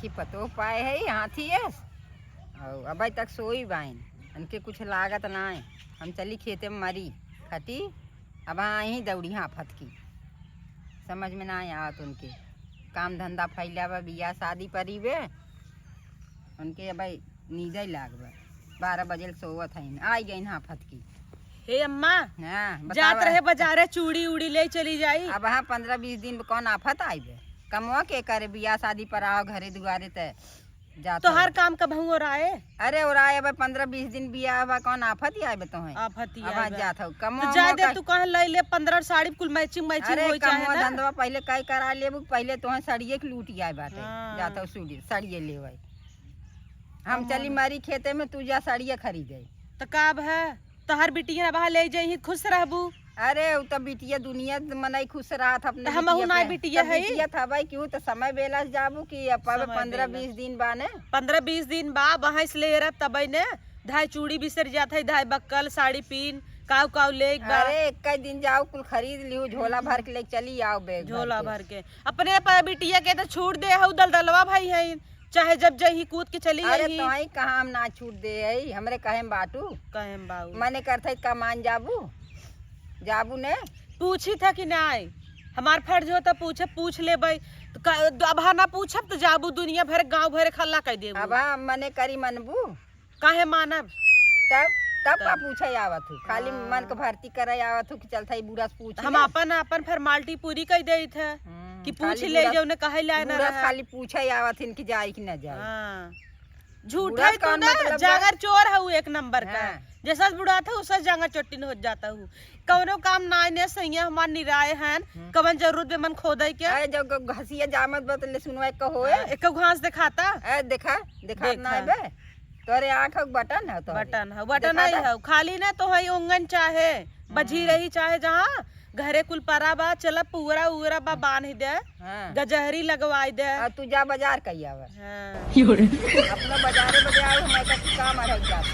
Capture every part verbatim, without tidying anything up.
पतोह पाए है हाथी एस, और अबे तक सोई बाइन, उनके कुछ लागत नाय। हम चली खेते में मरी खटी, अब हाँ यहीं दौड़ी हाँ फतकी। समझ में ना आवत उनके, काम धंधा फैला बा, बियाह शादी परी बे, उनके अबे नींदे लाग बा। बारह बजे ले सोवत हईन, आई गईन हाँ फतकी। हे अम्मा, हाँ, जात बतावा। रहे बाजारे, चूड़ी उड़ी ले चली जाई। अब हाँ पन्द्रह बीस दिन में कौन आफत आई बे? कमवा के करे, बियाह शादी पर आओ घरे दुआरे ते जात तोहार हऊ। काम कबहूँ ओराए? अरे ओराए, अब पन्द्रह बीस दिन बियाह बा, कौन आफत ही आए बे तोहें? आफत ही अब आए हाँ बे। जात हऊ, तो कमवा जाए दे, का तू कहाँ लई ले पन्द्रह साड़ी कुल matching matching अरे होई चाहे कमवा ना। धंधवा पहिले कई करा लेबू, पहिले तोहें साड़िए के लूट आए बाटे। हाँ। जात हऊ सूड़ी, साड़िए लेवे। हम कमवा चली ना। मरी खेते में, तू जा साड़िए खरीदे। तो का अब है? तोहर बिटिया अब ले जइही, खुश रहबू। अरे, उ त बिटिया दुनिया मनई खुश रहत अपने त हमहू बिटिया ना पे। बिटिया त हई। बिटिया थबई क्यों त समय बेला से जाबू कि अब समय पन्द्रह बेला। बीस दिन बा ने। पन्द्रह बीस दिन बा, वहाँ से ले रब तबई ने। धाय चूड़ी बिसर जात है, धाय बक्कल, साड़ी पीन, काऊ काऊ ले एक बा। अरे, एक दिन जाओ, कुल खरीद लियो, झोला भर के ले चली आओ, बैग झोला भर के। भर के। अपने पर बिटिया के तो छूट दे हऊ, दलदलवा भाई है। चाहे जब जही कूद के चली अरे गई। तोहई कहाँ हम ना छूट दे हई, हमरे कहे में बाटू। कहे में बाऊ। मने करत है का मान जाबू, जाबू ने। पूछी था कि नाई, हमार फर्ज हो तो पूछे, पूछ लेबई। तो का, अब हाँ ना पूछब तो जाबू दुनिया भर गाँव भर हल्ला कर देबू। अब हाँ मने करी मनबू। काहे मानब? तब, तब का तब। पूछे आवत हूँ? खाली हाँ। मन के भर्ती करे आवत हूँ कि चलत है बूढ़ा से पूछ हम ले। अपन, अपन formality पूरी कर देइत है हम्म, कि पूछ खाली ले बूढ़ा, जौने कहे लाए ना बूढ़ा रहा। खाली पूछे आवत हिन कि जाई कि ना जाई। हाँ। झूठा बूढ़ा ही तू कौन ना, मतलब बा? जागर चोर हऊ एक नंबर का। हाँ। जैसा बुढ़ात हऊ, उससे जांगर चोटिन हो जात हऊ। कौनो काम नाय ने सैया हमार निराय हन, हम्म। कवन जरूरत बे मन खोदे के? अरे, जब ग-, घसिया जामत बा, त ले सुनवाई का होए। हाँ, एको घास देखाता? ए, देखा, देखात देखा। नाय बे। तोरे आँख के बटन है, तोरे। बटन है, बटन देखा ही था? है। खाली ना तो है ओंगन चाहे, बजी हम्म। रही चाहे जहाँ, घरे कुल परा बा, चला पुअरा उअरा बा, बांध दे, हाँ। गजहरी लगवाई दे। और तू जा बाजार कई आवे। हाँ। अपना बाजारे बजे आवे, हमारे तक काम आ रहा जात।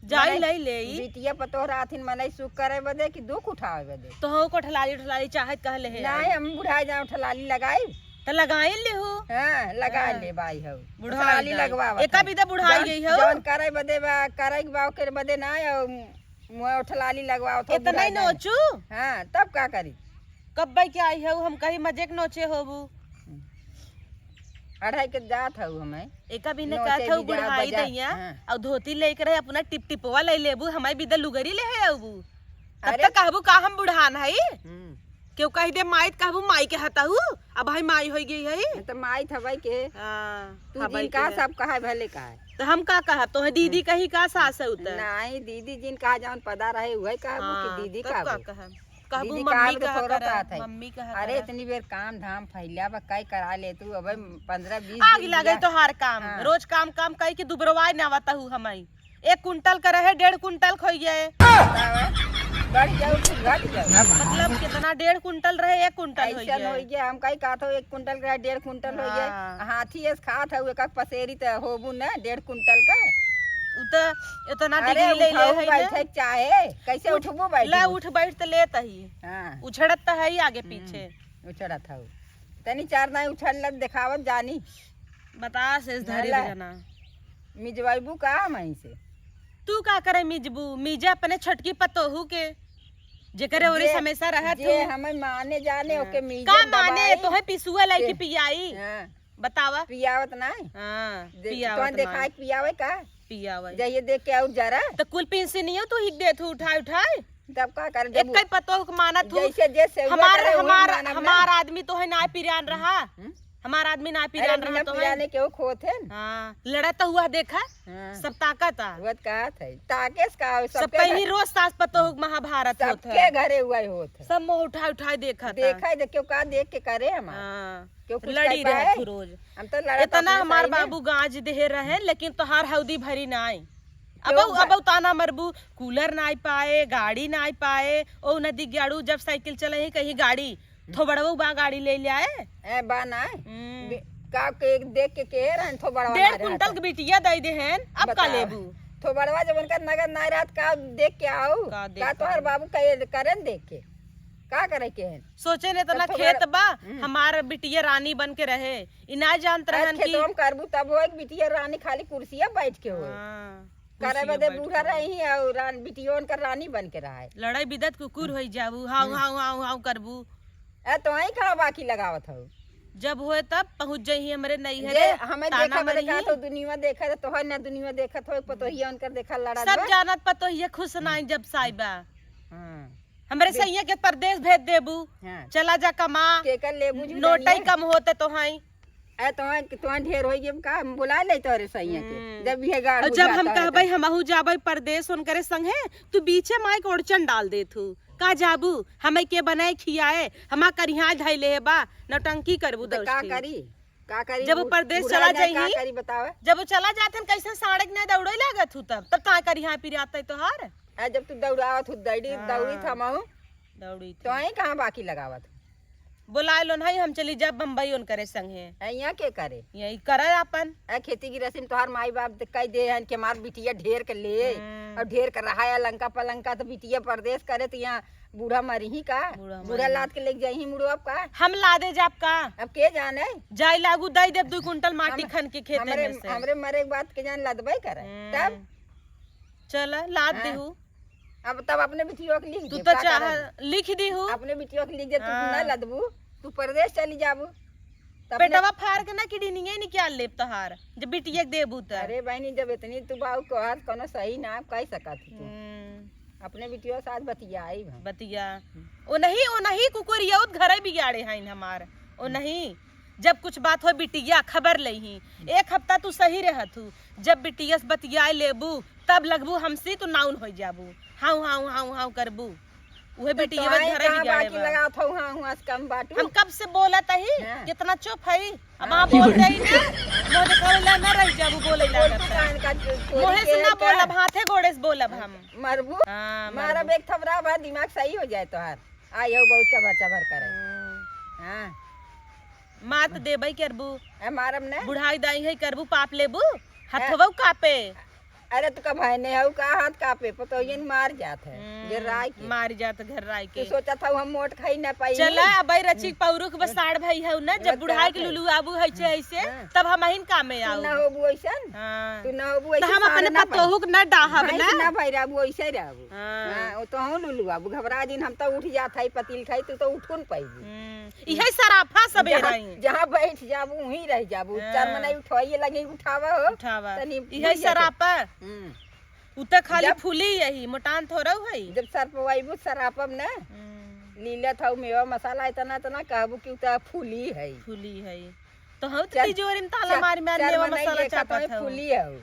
जाई मने लई लेई। बिटिया पतोह रहथिन, मनई सुख करे बदे कि दुख उठावे बदे? तोहू को ठलाली ठलाली चाहत कहले हे नाहीं, आई। हम बुढ़ा जाओ ठलाली लगाई। त लगाई लिहू। हाँ, लगाई हाँ। ले बाई हऊ। बुढ़ाई ठलाली जाई। लगवावत एका हई। बिदा बुढ़ाई जौन, गई हऊ। जौन करे बदे बा, करे के बा, ओकर बदे ना, अउ मुँह ठलाली लगवावत हऊ, इतना बुढ़ाई ही जाई। नोचू? हाँ, तब का करी? कब्बे के आई हऊ, हम कही मजे के नोचे होबू। अढ़ाई के जात हऊ हमें। एका बिने नोचे कहत हऊ भी जा बुढ़ाई बजा। दैया, हाँ। अउ धोती लेके रहे, अपना टिप टिपवा ले लेबू, हमारी बिदा लुगरी ले है अबू। तब अरे। तक कहबू का हम बुढ़ान हई? हम्म। केहू कह दे माई, त कहबू माई के हतहू, अब भाई माई होई गई है। त माई थबई के। हाँ, तू थबई जिन का के। सब कहा भले कहा। त हम का कहा, तोहे दीदी हम्म। कही का सास है उतर? नाहीं, दीदी जिन कहा जौन पदा रहे, उहे कहबू कि हाँ, दीदी तब का कहबू? कहा? कहबू दीदी मम्मी कहा कहा थोड़ा करा, कहत है। मम्मी कहा अरे, करा। इतनी बेर काम धाम फैला बा, कई करा ले तू, अबे पन्द्रह बीस आग दिन लगे बिया। तोहार काम, हाँ। रोज काम काम कई के दुबरवाए ना आवत हऊ हमाई। एक कुंटल का रहे, डेढ़ कुंटल खोई गए। बतावा, बढ़ जाऊ कि घट जाऊ? मतलब कितना डेढ़ कुंटल रहे, एक कुंटल होई ऐसन गए। होई गए, हम कई कहत हो, एक कुंटल का रहे, डेढ़ कुंटल होई गए। हाँ। हाथी एस खात हऊ, एक पसेरी त होबू न, डेढ़ कुंटल का। उ त इतना अरे, डिग्री ले ले उठऊ है ना। बैठे के चाहे, कैसे उठ, उठबू बैठबू? ला उठ बैठ त लेत ही। हाँ। उछड़त त है ही आगे हम्म, पीछे। उछड़त हऊ। तनी चार नाई उछल लत देखावत जानी। बता से धरी ला। बजाना। मिजवाइबू का हमहीं से? तू का करे मिजबू? मिजे अपने छोटकी पतोहू के, जेकरे ओरे जे, हमेशा रहत जे हूँ। हमें माने जाने हाँ। ओके मिजे का माने? दबाई। तोहे पिसुआ लइके के पियाई? हाँ। बतावा। पियावत नाई? हाँ, दे-, पियावत तोहे नाई। देखाए के पियावे का? पियावे। जाइए देख के और जरा। त कुल पिंसिनियो तू ही देत हूँ उठाए उठाए। तब का करे, जब एक कई पतोह के मानत हूँ। जैसे जे सेवा हमार, करे, वही हमार, मानब ना। हमार आदमी तोहे ना पिरान रहा। हम्म? हमार आदमी ना अरे, पिरान रहा बिना तोहे। पिराने के वो खोत है न। हाँ, लड़ा तो हुआ देखा, हाँ। सब ताकत आ। हुआ त कहत है, ताके से का हो, सब सबके कहीं घर, रोज सास पतोह के महाभारत होत सबके है। घरे हुआ ही होत है। सब मुँह उठाए उठाए देखत आ। देखा है, जो क्यों का देख के करे हमार। हाँ। क्यों कुछ लड़ी कह पाए? रहत हूँ रोज। हम तो लड़त इतना अपने हमार सही में। बाबू गाज देहे रहे, लेकिन तोहार हौदी भरी नाई। अब क्यों उ, अब भर- उ ताना मरबू, कूलर नाई पाए, गाड़ी नाई पाए, ओ नदी गाड़ू जब साइकिल चले ही कहीं गाड़ी, हम्म। थोबड़वो बा गाड़ी ले ले आए। ए, बा नाई। हम्म। बे-, का के देख के के रहन थोबड़वा डेढ़ ना रहत कुंटल है। के बिटिया दे देहेन, अब का बताओ। लेबू? थोबड़वा जब उनका नगद नाई रहत, का देख के आऊ? का देख का तोहर आऊ? बाबू कहे, करेन देख के? का करे के है? सोचे ने इतना तब तो खेत बा, हम्म। हमार बिटिया रानी बन के रहे। ई ना जानत आज रहन कि खेतवा में करबू तब होए कि बिटिया रानी खाली कुर्सिया बैठ के होए। हाँ, करे कुर्सिया बदे बैठ बूढ़ा के। रही और रान-, बिटिया उनकर रानी बन के रहा है। लड़ाई बिदत कुकुर होई जाबू, हाउ, हम्म। हाउ, हाउ, हाउ करबू। ए, तो आई कहाँ बाकी लगावत हऊ? जब होए तब पहुँच जाई हमरे नैहरे, जे हमें ताना देखा बदे मरही। का तो दुनिया देखा तो तोहर ना दुनिया देखत हो, पतोहिया उनकर देखा लड़त सब बा। जानत पतोहिया खुश हम्म। नाई जब साइबा। हाँ। हमरे दे- सैया के परदेस भेज देबू, हाँ। चला जा कमा, केकर लेबू जी नोटई दनिया? कम होते तोहई। ए, तोहई, तोहई ढेर होई गई का? हम बुला ले तोहरे सैया के। हम्म। जब ये गाड़ और जब बुझाता हम है कहबै तो। हमहू जाबै परदेस उनकरे संगे, तू बीचे माई के ओड़चन डाल देत हू। का जाबू? हमें के बनाए खियाए? हमा करिहा धैले है बा, नौटंकी करबू तो का दौस्ती। करी? का करी? जब वो बू-, परदेस बुढ़ा चला जाए, का जाइही, करी बतावे? जब वो चला जात हन, कैसे साड़े के नहीं दौड़े लागत हू तब, तब ता करिहा पिरात है तोहार? आ, जब तू दौड़ावत हू, दौड़ी, हाँ। दौड़ी थमाऊ। दौड़ी तो थी। आई कहाँ बाकी लगावत हू? बोलाए लोन है, हम चली जाब बम्बई उनकरे संगे। आ, यहाँ के करे? यही करे अपन। आ, खेती गृहस्थी में तोहार माई बाप त कह दे हन कि हमार बिटिया ढेर के ले हम्म। और ढेर के रहा है लंका पलंका, तो बिटिया परदेस करे तो यहाँ बूढ़ा मरिही का? बूढ़ा बूढ़ा मरिही। लाद के लेके जाइही मुड़ो अब का? हम लादे जाब का? अब के जाने? जाए लागू दई देब दू कुंटल माटी हम-, खन के खेते हमरे, में से। हमरे मरे के बाद के जान लदबे करे। हम्म। तब? चला, लाद हाँ। देहू। अब तब अपने बिटियो के लिख तू देब, तो का चाह, करब? लिख दीहू। अपने बिटियो के लिख दे, तू हाँ। ना लदबू, तू परदेस चली जाबू। तो अपने पेटवा फाड़ के ना किडनिये निकाल लेब तोहार, जब बिटिया के देबू त। अरे बहनी, जब इतनी तू बाऊ कहत, कोनो सही ना कह सकत तू। हम्म। अपने बिटियो साथ बतियाई हम। बतिया। ओ नहीं, ओ नहीं, कुकुरियौत घरे बिगाड़े हइन हमार। ओ नहीं, जब कुछ बात हो बिटिया खबर लेही। एक हफ्ता तू सही रहत हू, जब बिटिया से बतियाए लेबू, तब लगबू हमसे तू नाउन हो जाबू। हाउ, हाउ, हाउ, हाउ करबू। उहे तो बिटिया तोहाई घरे कहाँ बिगाड़े बाकी बा। लगावत हऊ, हाँ, हुआं से कम बाटू। हम कब से बोलत हई, हाँ। कितना चुप हई। अब हाँ। आप बोल रही ना, मुँह दिखावे ला ना रह जाबू, बोले ला बोल ना। तू कान का चो-, चोरी मोहे से के ना है का? बोलब, हाथे गोड़े से बोलब हम। मरबू? हाँ, मारब मरबू। एक थपरा बा, दिमाग सही हो जाए तोहार। आ, यहू बहुत चभर चभर करे। हम्म। हाँ। मार तो देबे करबू। ए, मारब ने। बुढ़ाई दाई है करबू, पाप लेबू। ए। हथवौ कापे। अरे, तो कब है नहीं हऊ का हाथ कापे, पतोहियन मार जात है, हम्म, गिर्राई के। मार जात गिर्राई के। तू सोचत हऊ हम मोट खाई ना पाई। चला, अबे रचिक हम्म। पौरुख बसाड़ भाई हऊ ना, जब बता बुढ़ाई के दे। लुलु आबू है छे हम्म। ऐसे, हाँ। तब हम अहिन कामे तू आऊ। ना होबू ऐसन। हाँ। तू ना होबू तो ऐसे हम साड़ अपने ना पाई। पतोहू के ना डाहब ना। ऐसे ना भाई रहबू, ऐसे रहबू। हाँ। हाँ, वो तो हम लुलु आबू, घबरा जिन, हम तो उठ जात है, पतील खाई, तू तो उठो न पाई। हम्म। इहे सराफा सबे जहाँ, रही। जहाँ बैठ जाबू, वहीं रह जाबू। हाँ। चार मनई उठवाइए लगे, उठावा हो। उठावा। तनी इहे बुझ जाते। सराफा। हम्म। उ त खाली जब फूली यही, मोटान थोरौ है। जब सरपवाइबू, सरापब न। हम्म। लीलत हऊ मेवा मसाला इतना, इतना कहबू कि उ त फूली है। फूली है। तो हऊ त चल, तिजोरी में ताला चल, मार, मार चल, मेवा मनई मसाला देखा चापत तो हऊ। फूली हऊ।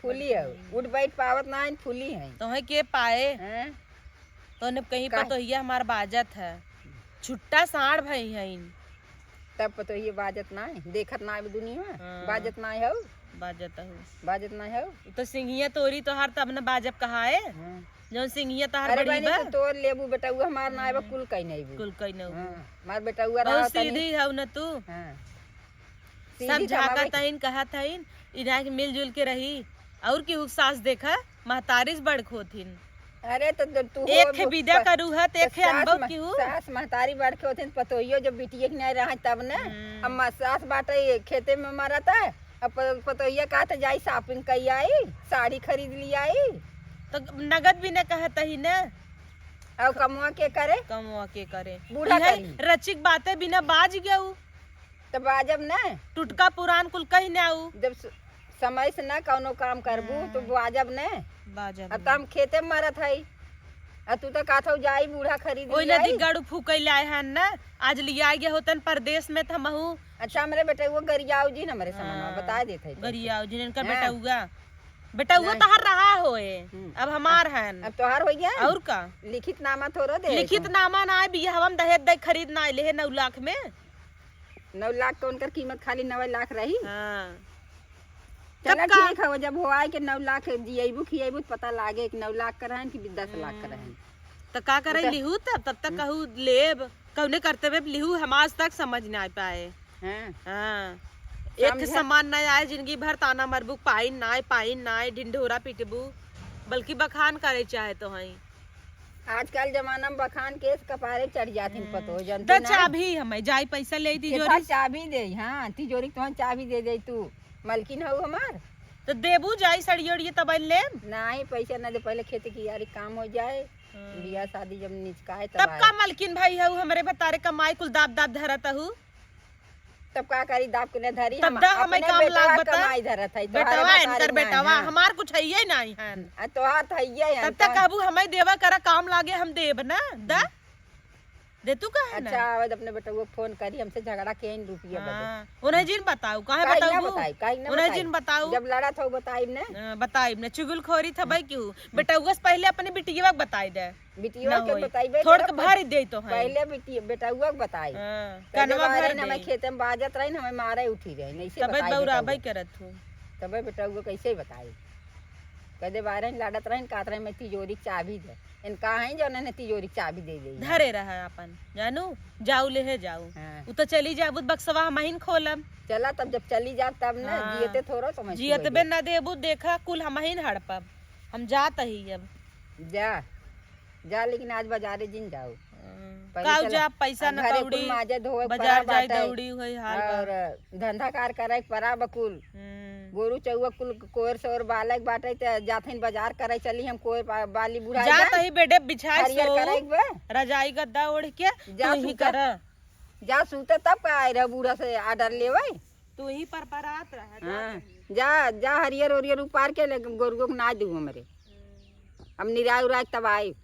फूली हऊ। हम्म। उठ बैठ पावत ना है, फूली है। तो है के पाए? हैं? तोने कहीं काहे? पतोहिया हमार बाजत है। छुट्टा साँड़ भई हईन। तब पतोहिया बाजत नाय, देखत नाय अब दुनिया में, हाँ। बाजत नाय हऊ। बाजत हऊ। बाजत नाय हऊ। उ तो सिंघिया तोरी तोहार तब न बाजब कहाए। हाँ। जौन सिंघिया तोहार अरे बड़ी बहनी, बा। तू तोर लेबू बेटउआ, हमार नाय बा, हम्म। कुल कई नहीं बू। कुल कई नहीं बू। हाँ, हमार बेटउआ बहुत रहा तनी। सीधी हऊ न तू। हाँ। सब सीधी झाँकत कमावे के। हईन, कहत हईन, इन्हा के मिलजुल के रही। और केहू के सास देखा, महतारी से बड़क होथिन। अरे, तो जब तू एक हो, खे तू विदा प-, करू है, तो एक खे सास अनबो म-, केहू। सास महतारी बड़क होथिन, पतोहियो जब बिटिये के नहीं रहा तब न। हम्म। अब म-, सास बाटे खेते में मरत है, अब प-, पतोहिया कहा तो जाई shopping कई आई, साड़ी खरीद ली आई। तो नगद भी न कहत ही न। और कमवा के करे? कमवा के करे? बूढ़ा इहे करी। रचिक बातें बिना बाज गऊ। त बाजब न। टुटका पुरान कुल कही न आऊ। जब स-, समय से न कौनो काम करबू, हम्म। तो बाजब न। बाजब अब न। त हम खेते में मरत हई। आ तू त कहत हऊ जाई बूढ़ा खरीद ओई ले नदी आई। गड़ू फूकई लाए हन न। आज लिया गया होतन परदेश में त हमहू। अच्छा, हमरे बेटउआ गरियाऊ जी न हमरे समनवा हाँ, बता देत हई। गरियाऊ जी, इनकर हाँ। बेटउआ। बेटउआ नहीं। तहार रहा होए। हम्म। अब हमार हन। अब तोहार हो गया? और का? लिखित नामा थोड़ो दे लिखित देता। नामा ना आए, बियाहवा में दहेज दे खरीद ना आए, लेहे नौ लाख में। नौ लाख के उनकर कीमत खाली नौ लाख रही। हाँ। चला तब का? ठीक है, जब हो आए के नौ लाख जियबू खियबू तो पता लागे कि नौ लाख का रहन कि दस लाख का रहन। हम्म। तो का करे तो लिहू तब, तब तक हम्म। कहू लेब, कौने करते बे लिहू, हम आज तक समझ ना पाए। हाँ। हाँ। एक समझा। समान ना आए, जिंदगी भर ताना मरबू, पाइन ना आए, पाइन ना आए, ढिंढोरा पीटबू, बल्कि बखान करे चाहे तो हई। आजकल जमाना में बखान के कपारे चढ़ जात हिन पतोह, जानते ना? चाबी हमें, जाई पैसा ले तिजोरी। चाबी दे, हाँ, तिजोरी के तुहन चाबी दे दे तू, मलकिन हऊ हमार। तो देबू जाई सड़ियो उड़ियो तब लेब। नहीं, पैसा ना दे, पहले खेती कियारी काम हो जाए, हाँ। बियाह शादी जब निचकाए तब तब आए। का मलकिन भाई हऊ हमरे बतारे, कमाई कुल दाब दाब धरत हऊ। तब का करी, दाब के न धरी, तब हम दा हमें अपने काम बेटवा लाग बता। कमाई धरत है, तोहरे बेटवा बतारे इनकर ना बेटवा, है। हमार कुछ हइये नहीं है। आ, तोहार तो हइये है, तब तक तोहार कहबू हमें देवा करा, काम लागे हम देब ना, दा। दे तू कहे ना। अच्छा, आवत अपने बेटवा फोन करी, हमसे झगड़ा के इन रुपये बदे। हाँ, उन्हें जिन बताऊ, काहे काहे ना बताऊ? बताई, काहे ना उन्हें बताई? जिन बताऊ। जब लड़त हो बताई ने। हाँ, बताई ने, चुगलखोरी था भाई क्यों? बेटवा से पहले अपने बिटिया के बताई दे। बिटिया ना के होई। बताइबे थोड़ करब, के भर दे तो है। पहले बिटिया, बेटवा के बताई। हाँ, कह दे कनवा बारे भर न हमें दे। खेते में बाजत रही, हमें मारे उठी रही, नहीं से तबे बताई बौराबे बेटवा। करत हूँ। तबे बेटवा कैसे बताई? कह दे बारे न लड़त रही, कहत रही, "मैं तिजोरी के चाबी दे।" इनका है जो उन्हें तिजोरी के चाबी दे दे। धरे रहा अपन, जानू, जाऊ ले है जाऊ। हाँ। उ तो चली जाबू, बक्सवा हम ही न खोलब। चला तब, जब चली जा तब न, हाँ। जियते थोड़ा समझ जियत बे न देबू, देखा, कुल हम ही न हड़पब। हम जात ही अब। जा, जा, लेकिन आज बाजारे जिन जाओ। हम्म। पहले काऊ चला, जा, पैसा आ, न घरे कुल कौड़ी, माजे धोए बाजार परा जाए बाटे। दौड़ी होई हाल बा। और धंधा कार करे के परा बकुल। हम्म। गोरू चौआ कुल कोयर सोर बालक बाटे, त जाथिन बाजार करे चली हम कोयर बा-, बाली बुढ़ाई जात जाए। ही बेडे बिछाए हरियर सो, करे के बा। रजाई गद्दा ओढ़ के, जा तू ही सूता। कर। जा सूते तब का आए रह बूढ़ा से order लेवे। तू ही पर परात रह, जा हाँ, तू ही। जा, जा हरियर ओरियर उपार के ले गोरुओ के ना दू हमरे। हम्म। अब निराय उराय तब आई।